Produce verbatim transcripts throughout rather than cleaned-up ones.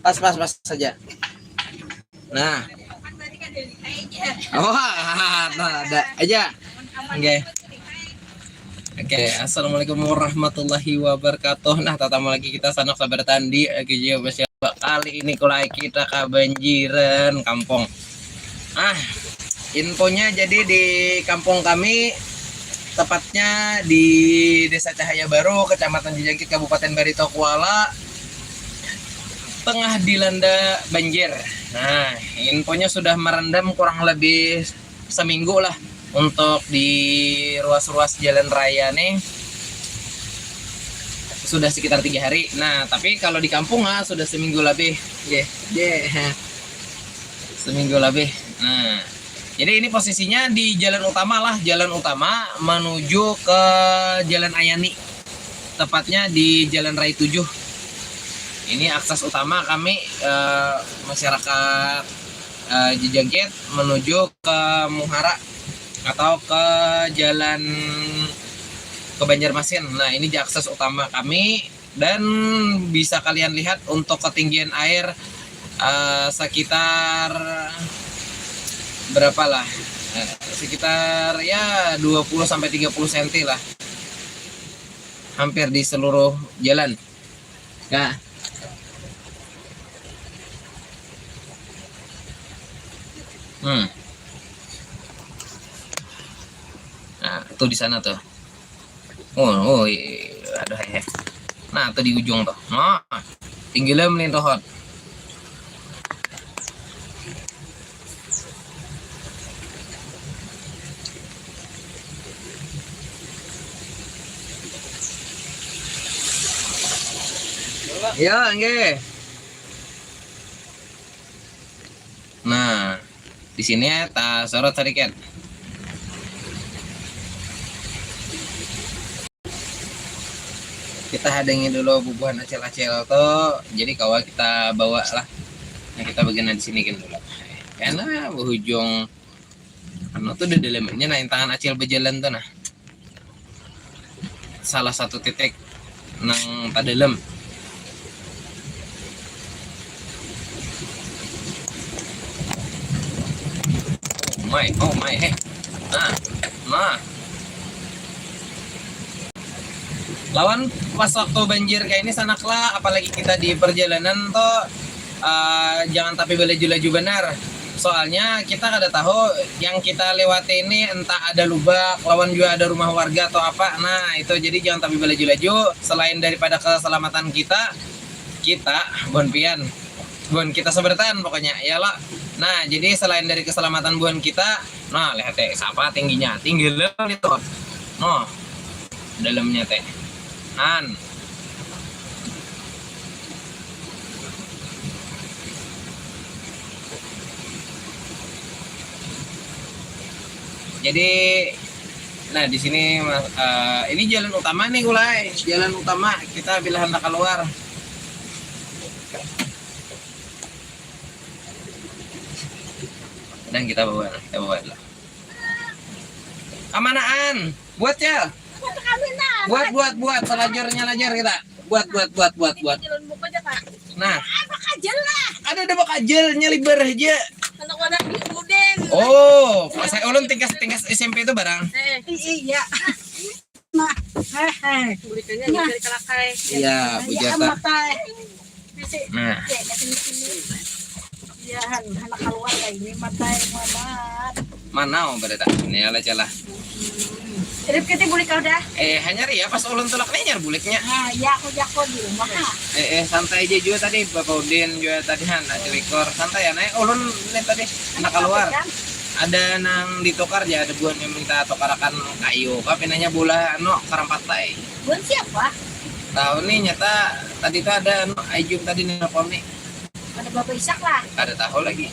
Pas, pas, pas saja. Nah. Oh, nah, ada aja. Oke. Oke, assalamualaikum warahmatullahi wabarakatuh. Nah, tatamu lagi kita sanak sabar tandi. Oke, jua, kali ini kulai kita kabanjiran kampung. Ah, infonya jadi di kampung kami, tepatnya di Desa Cahaya Baru, Kecamatan Jijangkit, Kabupaten Barito Kuala, tengah dilanda banjir. Nah, infonya sudah merendam kurang lebih seminggu lah untuk di ruas-ruas jalan raya nih. Sudah sekitar tiga hari. Nah, tapi kalau di kampung, ah, sudah seminggu lebih. Ye, ye. Seminggu lebih. Nah, jadi ini posisinya di jalan utama lah, jalan utama menuju ke Jalan Ayani. Tepatnya di Jalan Rai tujuh. Ini akses utama kami, eh, masyarakat, eh, Jijangkit menuju ke Muhara atau ke jalan ke Banjarmasin. Nah, ini akses utama kami dan bisa kalian lihat untuk ketinggian air, eh, sekitar berapa lah? Eh, sekitar ya dua puluh sampai tiga puluh senti lah. Hampir di seluruh jalan. Ya. Hmm. Nah, itu di sana tuh. Oh, oh, iya, iya, iya. Aduh, ya. Nah, tuh di ujung tuh. Nah, tinggi lem nih tuh, Hot. Ya, nggih. Nah, di sini ya, ta sorot sedikit. Kita hadangi dulu bubuhan acil-acil tuh, jadi kawa kita bawa lah. Nah, kita bagian di sini gin dulu. Karena berujung anu tuh di dalamnya, nah, tangan acil berjalan tuh, nah. Salah satu titik nang tadalam. Oh my, oh my, eh. Nah, nah. Lawan pas waktu banjir kayak ini, sanak lah, apalagi kita di perjalanan tuh, eh, jangan tapi balaju-laju benar. Soalnya kita kada tahu yang kita lewati ini entah ada lubak, lawan juga ada rumah warga atau apa. Nah, itu jadi jangan tapi balaju-laju. Selain daripada keselamatan kita, kita, buhan pian, buhan kita seberatan pokoknya, ya lah. Nah, jadi selain dari keselamatan buhan kita, nah, lihat teh, siapa tingginya? Tinggi lem itu. Noh, dalamnya teh. Han. Jadi, nah, di sini, Mas, eh, ini jalan utama nih, Gulai. Jalan utama kita bila hendak keluar. Dan kita bawa, kita bawa lah. Kamanaan? Buat ya? Buat, buat, buat. Selajurnya lajar kita. Buat, buat, buat, buat, buat. Nah. Apa kajel lah? Ada, ada bakajel, nyalibar aja. Anak warna biru deh. Oh, pas saya ulun tingkat, tingkat S M P itu barang. Eh, iya. Nah, hehe. Bulikannya nah. Dari kalakai. Iya, Bu Jata. Nah. Iya, anak keluar ya ini matai, Muhammad. Mana mau berita? Ini ala celah. Jadi kita boleh kau dah. Eh, hanya ria pas ulun tulak nih nyar buliknya. Nah, iya aku jako di rumah. Eh, eh, santai aja juga tadi, Bapak Udin juga tadi han, aja likor. Santai ya, naik ulun nih tadi. Anak keluar. Ada nang ditukar ya, ada buahnya minta tukarakan kayu. Apa pinanya bola anu karampatai. Buat siapa? Tahu nih, nyata tadi tuh ada anu Aijum tadi nelpon nih. Ada Bapak Isak lah. Ada tahu lagi.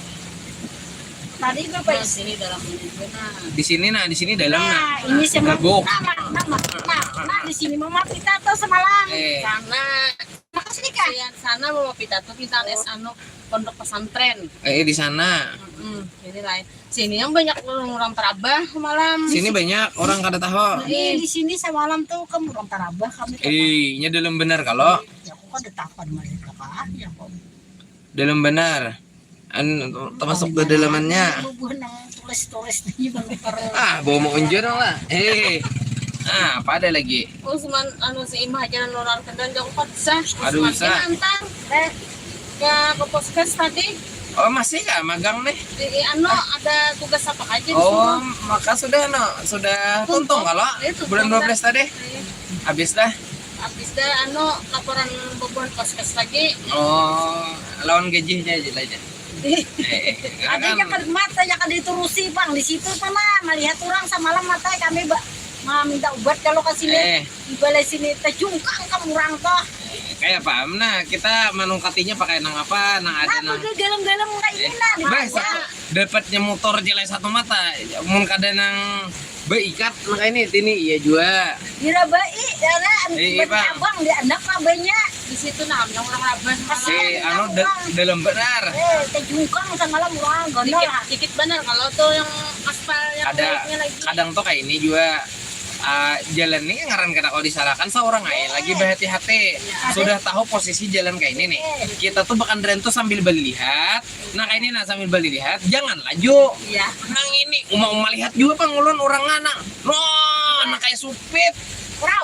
Tadi Bapak Isak. Sini dalam ini juga nah. Di sini nah, di sini dalam nah. Nah, ini sama. Nah, nah, nah, nah, di sini mama kita tuh semalam. Eh. Sana. Makasih kak. Yang sana mau kita tuh kita S anu pondok pesantren. Eh, di sana. Mm-mm, ini lain. Sini yang banyak orang-orang terabah malam. Sini banyak orang kada tahu. Di sini semalam tuh kan orang terabah kami. Eh, nya dalam benar kalau. Ya, aku kan ditapan mereka kah? Ya, kok. Dalam banar. An, termasuk kedalamannya. Bubuhan nang tulis-tulis ni, Bang. Ah, bawa mau unjur lah. Eh. Ah, apa ada lagi? Usman, anu, si Imah aja nang nularkan dan jangkot sah. Aduh, Usman, bisa. Antar. Eh, ke, ke poskes tadi. Oh, masih kah magang nih? Di, anu, ada tugas apa aja di, oh, sini? Maka sudah, no, sudah tuntung. Tuntung kalau itu, bulan tuntung dua belas tadi. Iya. Habis dah. Habis dah, anu, laporan bubuhan poskes lagi. Oh, lawan gajinya aja lah, aja. Eh, eh, ada kan. Yang kada mata, yang kada diturusi, Bang. Di situ pernah melihat orang semalam mata kami ba-, minta ubat kalau ke sini. Eh. Di balai sini, tejungkang ke murang toh. Kayak apa? Nah, kita manungkatinya pakai nang apa? Nang ada. Nah, nang galam-galam kayak ini, eh, nah, bah, dipajak. Dapatnya motor jelai satu mata. Mun kada nang baikat, nang kayak ini, tini iya jua. Dirabai, ya, nah, eh, iya, bagi Bang. Abang, di anak rabanya. Di situ, nah, nang orang raban. Eh, anu, da-, dalam benar. Eh, tejungkang semalam, wah, gondol. Dikit, dikit benar kalau tuh yang aspal yang ada, naiknya lagi. Kadang tuh kayak ini juga. Ah, jalan ni ngaran kada kawa disalahkan, saurang ai lagi bahati-hati. Iya. Sudah tahu posisi jalan kayak ini nih. Iya. Kita tuh bakandaran tuh sambil balilihat. Nah, kayak ini nah, sambil balilihat, jangan laju. Iya. Nang ini uma-uma lihat juga pang ulun urang nang. Wah, nang kayak supit.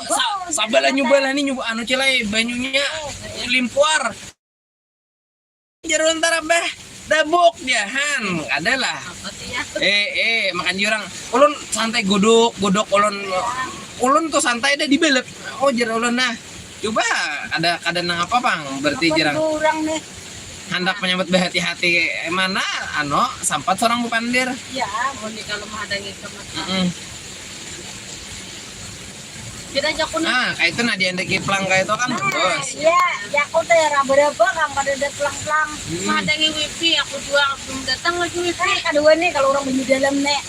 Sa-, sabalah nyubalah ni nyuba anu cilai banyunya limpuar. Jar ulun, "Tarabah, dabuk," jar, han, kada lah. Apa tuh ya? Eh, eh, makan jurang. Ulun santai guduk, guduk ulun. Ulun tuh santai dah dibelep. Oh, jar ulun nah. Coba ada, kada nang apa pang, berarti apa jurang. Jurang nih? Handak menyambut bahati-hati, eh, mana, anu, sampat seorang bupandir. Ya, mun di kalau menghadangi ke mata. Mm-mm. Kita jaku nih. Ah, kayak itu nah, diandaki pelang kayak itu kan, nah, bagus. Iya, jaku teh raba-raba kan, kada ada pelang-pelang. Hmm. Mahadangi wifi, aku jua belum datang lagi wifi. Eh, kadua nih, kalau orang banyu dalam nih.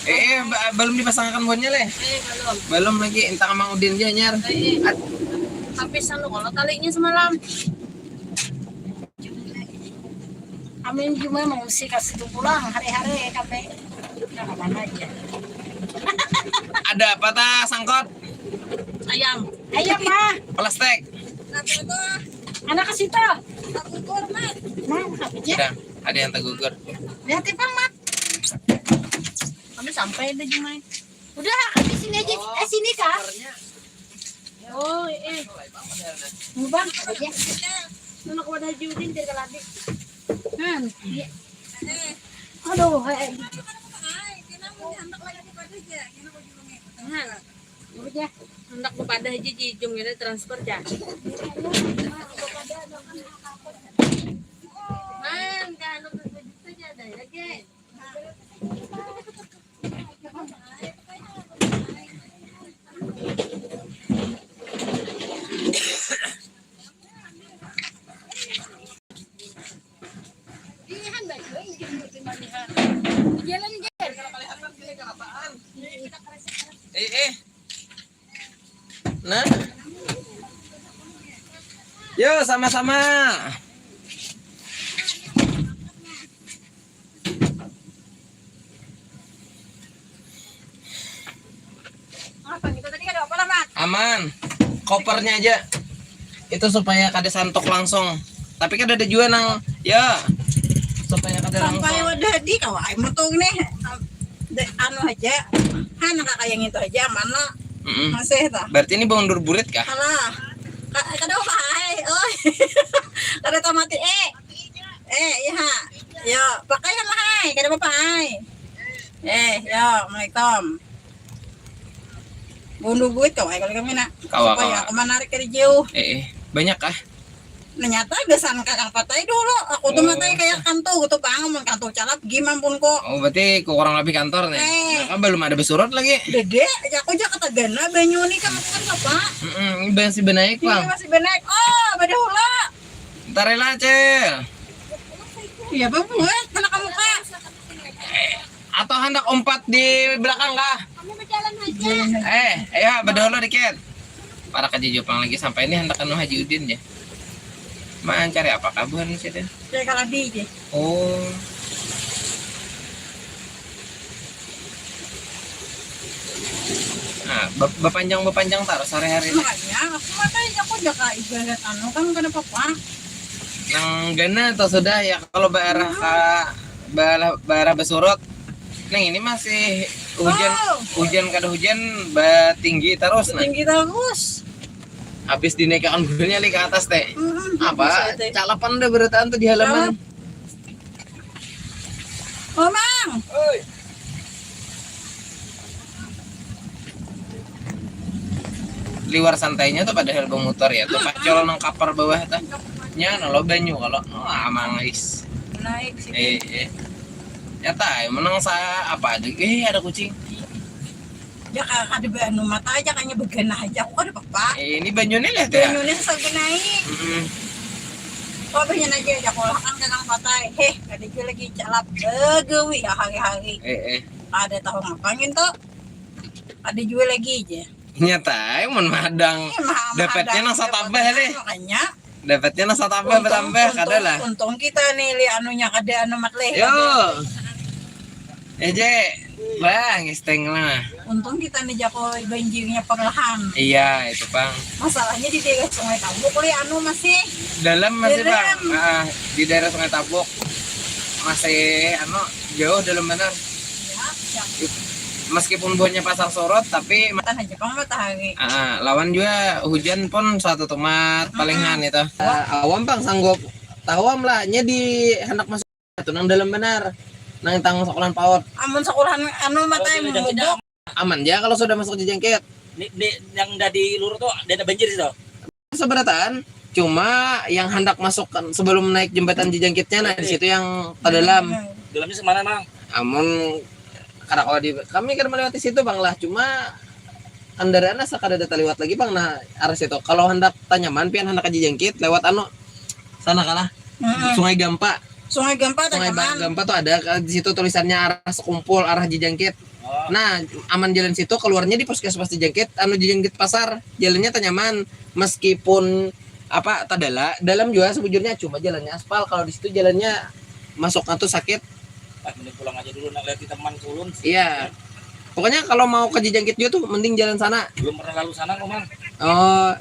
Eh, eh, ba-, belum dipasangakan buhannya leh. Eh, belum. Belum lagi, entah Mang Udin aja nyar. Eh, eh. At- Habis anu kalau talinya semalam. Amin cuma mengungsi ke situ pulang hari-hari kami. Nah, mana aja. Ada apa ta sangkot? Ayam. Ayam, mah. Plastik. Kenapa itu? Anak ke situ. Tagugur, Mat. Nah, apa aja? Ada, ada yang tagugur. Lihat, Ipang, Mat. Kami sampai ada Jumai. Udah, kami sini aja. Oh, eh, sini kah? Kamarnya. Oh, eh. Bang, apa aja? Nunuk wadah Judin jadi keladi. Hmm, iya. Aduh, eh. Nah, hendak bepadah aja, Ji, jom kita transfer, Jan. Man, kalau berapa juta aja ada lagi. Eh, eh. Nah. Yo, sama-sama. Apa gitu tadi, kada apa lah, Mat? Aman. Kopernya aja. Itu supaya kada santuk langsung. Tapi kada ada jua nang, ya. Supaya kada sampai langsung. Wadah di kawai mutung nih. De, anu aja. Han, kakak yang itu aja, aman lah. Mm-mm. Masih tah. Berarti ini bangun durburit kah? Alah. Ka-, kada apa ai. Oh. Kada tamati, eh. Eh, iya, ha. Yo, pakai lah, hai. Kada apa-apa, hai. Eh, yo, assalamualaikum. Bundu buit kau, ai, kalau kami nak. Kawa, supaya kawa. Aku menarik dari jauh. Eh, eh. Banyak kah? Nah, nyata gasan kakang patai dulu. Aku tuh, oh, matai kayak kantor gitu, Bang. Mun kantor calap, gimana pun kok. Oh, berarti kurang lebih kantor nih. Eh. Nah, kan belum ada besurut lagi. Dede, ya aku aja katagana banyu nih, kan, kan, Bapak. Mm-mm, ini masih benaik, iya, Bang. Masih benaik. Oh, badahula. Ntar lah, Cil. Iya, Bang, buat, mana kamu, Kak? Atau hendak umpat di belakang kah? Kami berjalan aja. Eh, ayo, bedulu dikit. Para kaji Jepang lagi sampai ini hendak anu Haji Udin ya. Mancari apa kabuhan sih, Din? Cari kalabi aja. Oh. Nah, be-, bepanjang-bepanjang taruh sehari-hari. Makanya, aku matanya aku jaga ibarat anu kan kada apa-apa. Nang gana atau sudah ya kalau barah ka barah, barah basurut. Nang ini masih hujan, oh, hujan kada hujan batinggi terus nah. Tinggi terus. Habis dinaikakan buhirnya li ke atas teh. Mm-hmm. Apa? Bisa, teh. Calapan udah berataan tuh di halaman. Calap. Mamang. Oi. Liwar santainya tuh padahal bamutar ya tuh pacol nang kapar bawah tuh nya nalo banyu kalau oh, amangis naik sih eh, eh. Nyata ya menang sa apa ada eh ada kucing ya ada anu mata aja kayaknya begana aja aku ada apa eh, ini banyu nih lihat ya banyu nih sesuai naik hmm. Kok banyak aja ya kalau kan kang patai heh ada juga lagi calap begawi ya hari-hari eh, eh. Ada tahu ngapain tuh ada juga lagi aja nyata mun madang dapatnya nang satabah deh makanya dapatnya nang satabah bertambah kada lah untung kita nih li anunya kada anu mat leh yo eje bah ngisteng lah untung kita nih jako banjirnya perlahan iya itu bang masalahnya di daerah sungai tabuk li anu masih dalam masih bang ah, di daerah sungai tabuk masih anu jauh dalam benar meskipun buahnya pasang sorot tapi matahari ah, lawan juga hujan pun suatu tomat palingan itu ah, awam pang sanggup tawam lah nya di hendak masuk itu nang dalam benar nang tang sekolahan paut amun sekolahan anu matai mubuk aman ya kalau sudah masuk jejengkit di, di, yang dari lur tuh ada banjir sih tuh seberataan cuma yang hendak masuk sebelum naik jembatan jejengkitnya nah di situ yang ke dalam dalamnya semana mang amun kada kalau di kami kada melewati situ bang lah cuma kendaraan asa kada ada lewat lagi bang nah arah situ kalau hendak tanyaman pian hendak aja jangkit lewat anu sana kalah hmm. Sungai Gampa Sungai Gampa Sungai Gampa tuh ada di situ tulisannya arah Sekumpul arah Jijangkit oh. Nah aman jalan situ keluarnya di puskesmas Jijangkit anu Jijangkit pasar jalannya tanyaman meskipun apa tadala dalam juga sebujurnya cuma jalannya aspal kalau di situ jalannya masuknya tuh sakit ah mending pulang aja dulu nak lihat teman ulun iya pokoknya kalau mau ke Jijangkit juga tuh mending jalan sana belum pernah lalu sana kok mang oh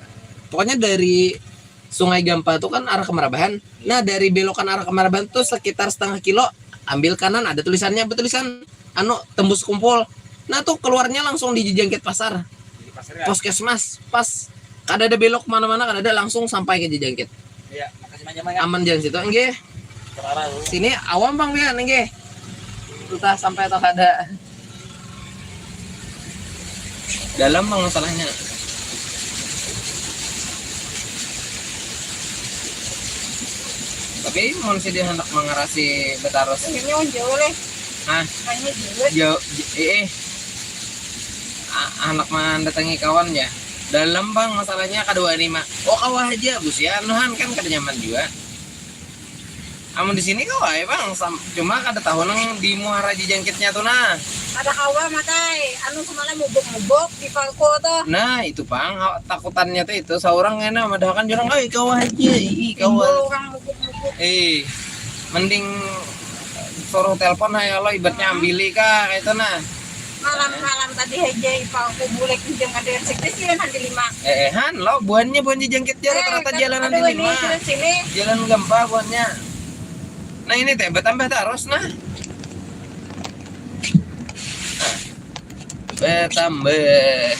pokoknya dari Sungai Gampa tuh kan arah ke Marabahan nah dari belokan arah ke Marabahan tuh sekitar setengah kilo ambil kanan ada tulisannya bertulisan anu tembus kumpul nah tuh keluarnya langsung di Jijangkit pasar puskesmas pas kada ada belok kemana-mana kada ada langsung sampai ke Jijangkit iya makasih banyak ya aman jalan situ enggih sini awam bang biar enggih entah sampai atau kada dalam bang masalahnya tapi mun si dia hendak mengarasi betarus ini jauh leh ah jauh eh, eh. anak mendatangi kawan ya dalam bang masalahnya kedua lima oh kawah aja bus ya anuhan kan kada nyaman juga amun di sini kawah ya bang cuma kada tahu nang di muara jijangkitnya tuh nah ada kawah matai anu semalam mubuk-mubuk di palko tuh nah itu bang takutannya tuh itu seorang enak madahakan jurang ay kawah aja ih kawah orang mubuk-mubuk eh mending suruh telepon aja lo ibatnya ambili kah kayak itu nah malam-malam tadi aja ipal aku bulek pinjam ada yang sekdes ya nanti lima eh han lo buahnya buahnya jangkit dia rata-rata eh, jalanan di lima jalan gempa buahnya nah ini teh bertambah terus nah bertambah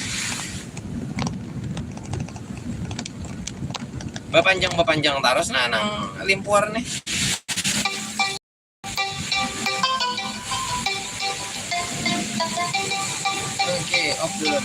berpanjang berpanjang terus nah nang limpuar nih Oke, off dulu.